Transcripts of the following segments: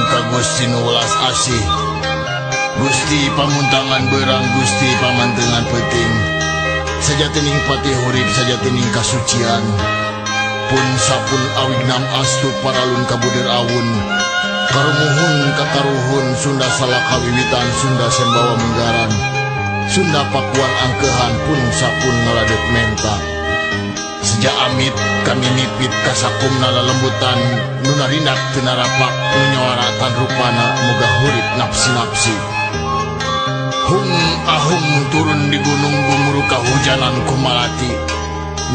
ka Gusti nu welas asih. Gusti pamuntangan beurang, Gusti pamantengan peuting. Sajatining patih hurip, sajatining kasucian. Pun sapun awignam astu paralun kabuder awun. Karumuhun kakaruhun Sunda salaka wiwitan Sunda sembawa menggaran. Sunda Pakuan angkehan pun sapun ngaladep menta. Seja amit kami mipit kasakumna lelembutan nu narindak teu narapak nu nyawara tan rupana moga hurip napsi-napsi. Hung ahung turun di gunung gumuru kahujanan kumalati.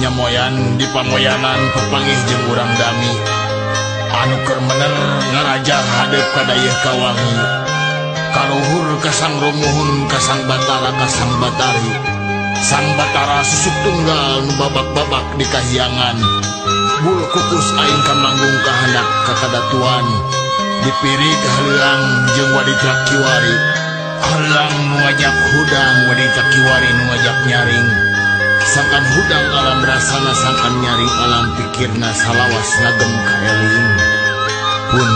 Nyamoyan di pamoyanan pepanggih jeung urang dami. Anu keur mener ngaraja hadeup ka dayeuh kawangi. Kaluhur ka Sang Rumuhun ka Sang Batara ka Sang Batari. Sang Batara susuk tunggal nu babak-babak di kahyangan. Bul kukus aing kamanggung kahandak ka kadatuan. Dipirig haleuang jeung waditra kiwari. Haleuang nu ngajak hudang waditra kiwari nu ngajak nyaring. Sangkan hudang alam rasana sangkan nyaring alam pikirna salawas ngagem kaeling. Pun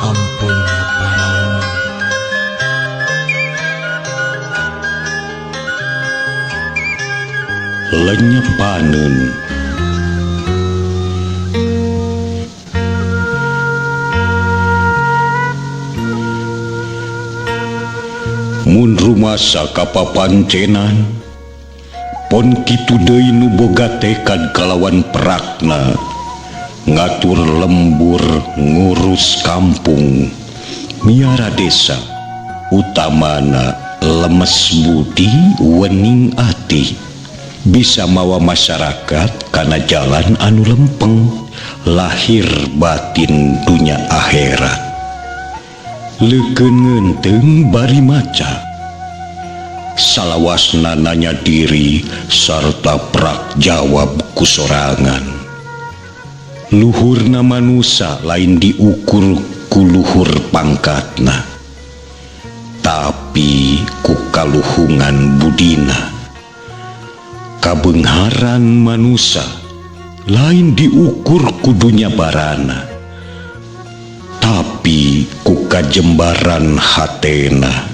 ampun paralun. Lenyepaneun. Mun rumasa kapapancenan pon kitu deui nu boga tekad kalawan perakna ngatur lembur ngurus kampung miara desa utamana lemes budi wening ati bisa mawa masyarakat kana jalan anu lempeng lahir batin dunya akhirat. Leukeun ngeunteung bari maca salawasna nanya diri sarta prak jawab ku sorangan. Luhurna manusa lain diukur ku luhur pangkatna, tapi ku kaluhungan budina. Kabeungharan manusa lain diukur ku dunya barana, tapi ku kajembaran hatena.